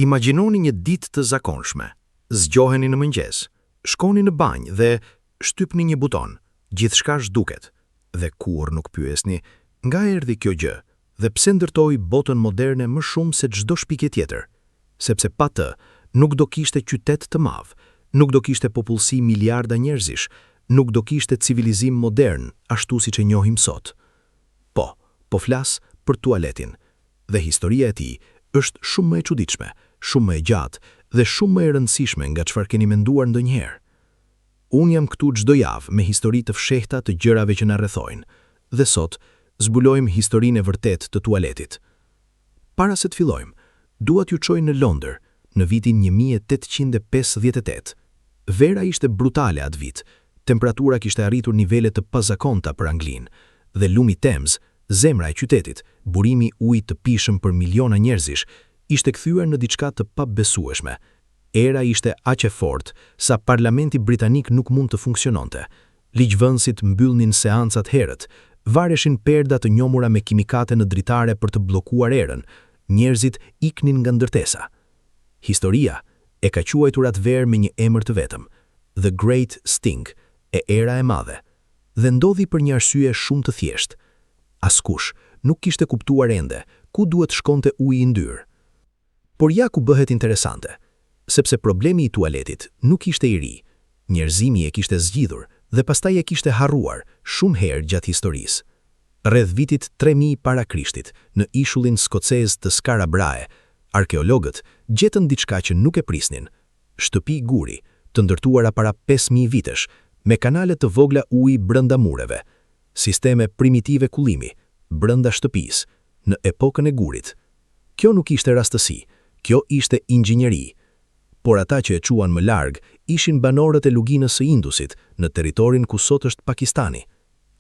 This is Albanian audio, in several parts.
Imagjinoni një ditë të zakonshme. Zgjoheni në mëngjes, shkoni në banjë dhe shtypni një buton, gjithçka zhduket. Dhe kurrë nuk pyesni, nga erdhi kjo gjë dhe pse ndërtoi botën moderne më shumë se çdo shpikje tjetër? Sepse pa të, nuk do kishte qytet të madh, nuk do kishte popullsi miliarda njerëzish, nuk do kishte civilizim modern ashtu siç e njohim sot. Po, po flas për tualetin. Dhe historia e tij është shumë më e çuditshme, shumë më e gjatë dhe shumë më e rëndësishme nga çfarë keni menduar ndonjëherë. Unë jam këtu çdo javë me histori të fshehta të gjërave që na rrethojnë. Dhe sot zbulojmë historinë e vërtetë të tualetit. Para se të fillojmë, dua t'ju çoj në Londër, në vitin 1858. Vera ishte brutale atë vit. Temperatura kishte arritur nivele të pazakonta për Anglinë dhe lumi Thames, zemra e qytetit, burimi i ujit të pijshëm për miliona njerëzish, ishte kthyer në diçka të pabesueshme. Era ishte aq e fortë sa parlamenti britanik nuk mund të funksiononte. Ligjvënësit mbyllnin seancat herët, vareshin perda të njomura me kimikate në dritare për të bllokuar erën, njerëzit iknin nga ndërtesa. Historia e ka quajtur atë verë me një emër të vetëm, The Great Stink, e era e madhe. Dhe ndodhi për një arsye shumë të thjeshtë. Askush nuk kishte kuptuar ende ku duhet shkonte uji i ndyrë. Por ja ku bëhet interesante, sepse problemi i tualetit nuk ishte i ri. Njerëzimi e kishte zgjidhur dhe pastaj e kishte harruar shumë herë gjatë historisë. Rreth vitit 3000 para Krishtit, në ishullin skocez të Skara Brae, arkeologët gjetën diçka që nuk e prisnin. Shtëpi guri, të ndërtuara para 5000 vitesh, me kanale të vogla uji brenda mureve. Sisteme primitive kullimi, brenda shtëpisë, në epokën e gurit. Kjo nuk ishte rastësi, kjo ishte inxhinieri. Por ata që e çuan më larg ishin banorët e luginës së Indusit, në territorin ku sot është Pakistani.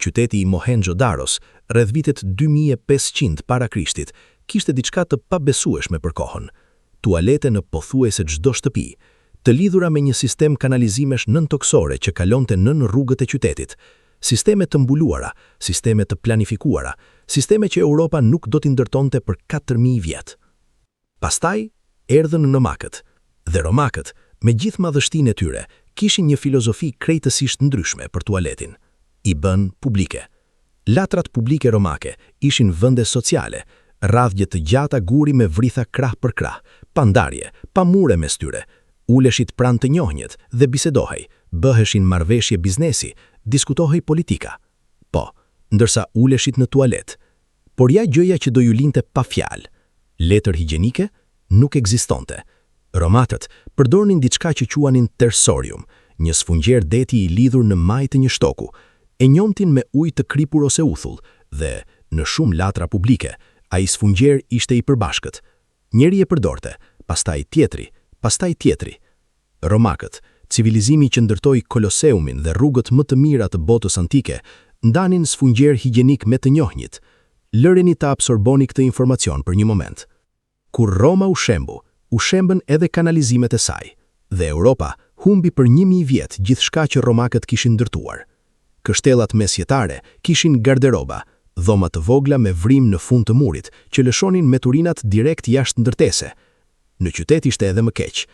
Qyteti i Mohenjo-Daros, rreth vitit 2500 para Krishtit, kishte diçka të pabesueshme për kohën. Tualete në pothuajse çdo shtëpi, të lidhura me një sistem kanalizimesh nëntoksore që kalonte nën rrugët e qytetit. Sisteme të mbuluara, sisteme të planifikuara, sisteme që Europa nuk do t'i ndërtonte për 4000 vjet. Pastaj erdhën romakët. Dhe romakët, me gjithë madhështinë e tyre, kishin një filozofi krejtësisht ndryshme për tualetin. I bënë publike. Latrat publike romake ishin vende sociale, radhje të gjata guri me vritha krah për krah, pa ndarje, pa mure mes tyre. Uleshit pranë të njohët dhe bisedohej, bëheshin marrëveshje biznesi, diskutohej politika. Po, ndërsa uleshit në tualet. Por ja gjëja që do ju linte pa fjalë. Letër higjienike nuk ekzistonte. Romakët përdornin diçka që quanin tersorium, një sfungjer deti i lidhur në majë të një shtoku. E njomtin me ujë të kripur ose uthull dhe, në shumë latra publike, ai sfungjer ishte i përbashkët. Njëri e përdorte, pastaj tjetri, pastaj tjetri. Romakët, civilizimi që ndërtoi Koloseumin dhe rrugët më të mira të botës antike, ndanin sfungjer higjenik me të njohët. Lëreni të absorboni këtë informacion për një moment. Kur Roma u shembu, u shembën edhe kanalizimet e saj, dhe Europa humbi për 1000 vjet gjithçka që romakët kishin ndërtuar. Kështellat mesjetare kishin garderoba, dhoma të vogla me vrimë në fund të murit, që lëshonin meturinat direkt jashtë ndërtese. Në qytet ishte edhe më keq.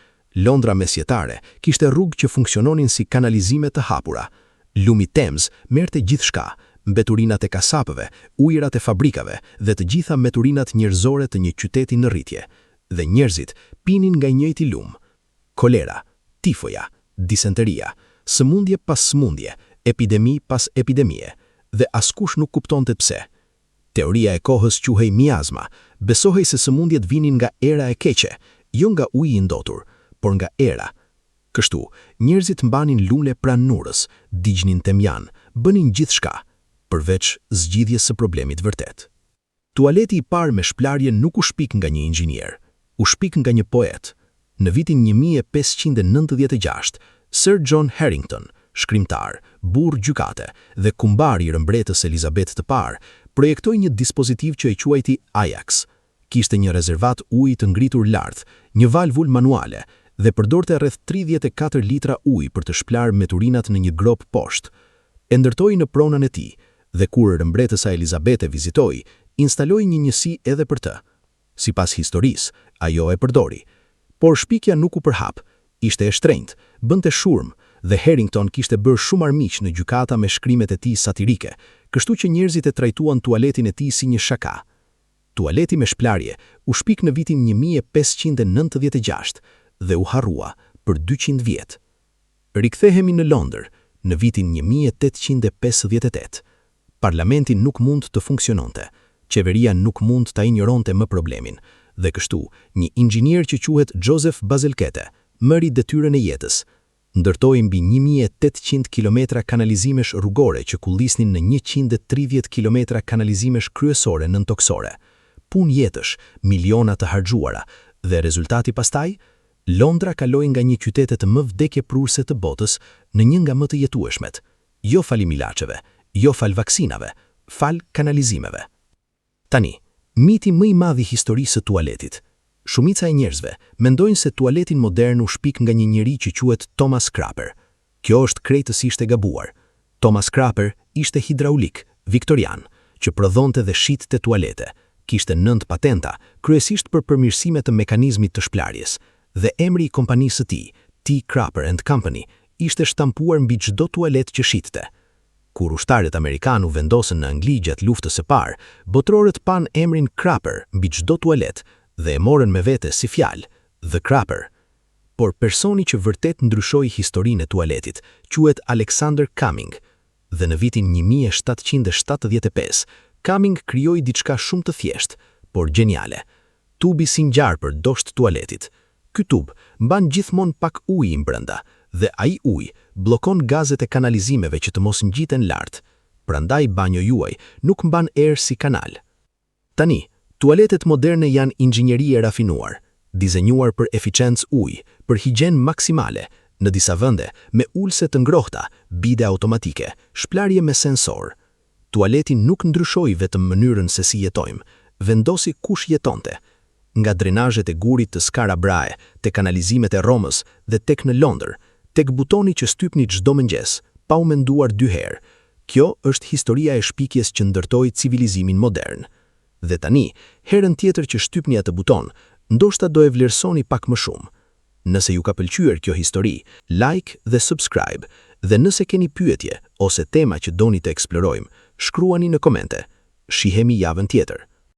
Londra mesjetare kishte rrugë që funksiononin si kanalizime të hapura. Lumi Thames merrte gjithçka, mbeturinat e kasapëve, ujërat e fabrikave dhe të gjitha meturinat njerëzore të një qyteti në rritje. Dhe njerëzit pinin nga i njëjti lum. Kolera, tifoja, disenteria, sëmundje pas sëmundje, epidemi pas epidemie, dhe askush nuk kuptonte pse. Teoria e kohës quhej miazma, besohej se sëmundjet vinin nga era e keqe, jo nga uji i ndotur, por nga era. Kështu, njerëzit mbanin lule pranë nurës, digjnin temjan, bënin gjithçka, përveç zgjidhjes së problemit vërtet. Tualeti i parë me shplarje nuk u shpik nga një inxhinier, u shpik nga një poet. Në vitin 1596, Sir John Harrington, shkrimtar, burrë gjykate dhe kumbar i mbretës Elizabeth të parë, projektoi një dispozitiv që e quajti Ajax. Kishte një rezervat uji të ngritur lart, një valvul manuale dhe përdorte rreth 34 litra ujë për të shplarë meturinat në një gropë poshtë. E ndërtoi në pronën e tij dhe kur mbretësa Elizabeth e vizitoi, instaloi një njësi edhe për të. Sipas historisë, ajo e përdori. Por shpikja nuk u përhap. Ishte e shtrenjtë, bënte zhurmë, dhe Harrington kishte bërë shumë armiq në gjykata me shkrimet e tij satirike, kështu që njerëzit e trajtuan tualetin e tij si një shaka. Tualeti me shplarje u shpik në vitin 1596 dhe u harrua për 200 vjet. Rikthehemi në Londër, në vitin 1858. Parlamenti nuk mund të funksiononte. Qeveria nuk mund ta injoronte më problemin. Dhe kështu, një inxhinier që quhet Joseph Bazalgette mori detyrën e jetës. Ndërtoi mbi 1800 kilometra kanalizimesh rrugore që kullisnin në 130 kilometra kanalizimesh kryesore nëntoksore. Punë jetësh, miliona të harxhuara, dhe rezultati pastaj? Londra kaloi nga një qytetet më vdekjeprurëse të botës në një nga më të jetueshmet. Jo falë ilaçeve, jo falë vaksinave, falë kanalizimeve. Tani, miti më i madh i historisë së tualetit. Shumica e njerëzve mendojnë se tualetin modern u shpik nga një njeri që quhet Thomas Crapper. Kjo është krejtësisht e gabuar. Thomas Crapper ishte hidraulik, viktorian, që prodhonte dhe shitte tualete. Kishte nëntë patenta, kryesisht për përmirësime të mekanizmit të shplarjes, dhe emri i kompanisë së tij, T. Crapper and Company, ishte shtampuar mbi çdo tualet që shitte. Kur ushtarët amerikanë u vendosën në Angli gjatë luftës së parë, botërorët panë emrin Crapper mbi çdo tualet dhe e morën me vete si fjalë, The Crapper. Por personi që vërtet ndryshoi historinë e tualetit quhet Alexander Cumming. Dhe në vitin 1775, Cumming krijoi diçka shumë të thjeshtë, por gjeniale. Tubi si gjarpër poshtë tualetit. Ky tub mban gjithmonë pak ujë brenda dhe ai ujë bllokon gazet e kanalizimeve që të mos ngjiten lart. Prandaj banjo juaj nuk mban erë si kanal. Tani, tualetet moderne janë inxhinieri e rafinuar, dizenjuar për eficiencë ujë, për higjenë maksimale, në disa vende me ulëse të ngrohta, bide automatike, shplarje me sensor. Tualeti nuk ndryshoi vetëm mënyrën se si jetojmë, vendosi kush jetonte. Nga drenazhet e gurit të Skara Brae, te kanalizimet e Romës dhe tek në Londër, tek butoni që shtypni çdo mëngjes, pa u menduar dy herë. Kjo është historia e shpikjes që ndërtoi civilizimin modern. Dhe tani, herën tjetër që shtypni atë buton, ndoshta do e vlerësoni pak më shumë. Nëse ju ka pëlqyer kjo histori, like dhe subscribe, dhe nëse keni pyetje ose tema që doni të eksplorojmë, shkruani në komente. Shihemi javën tjetër.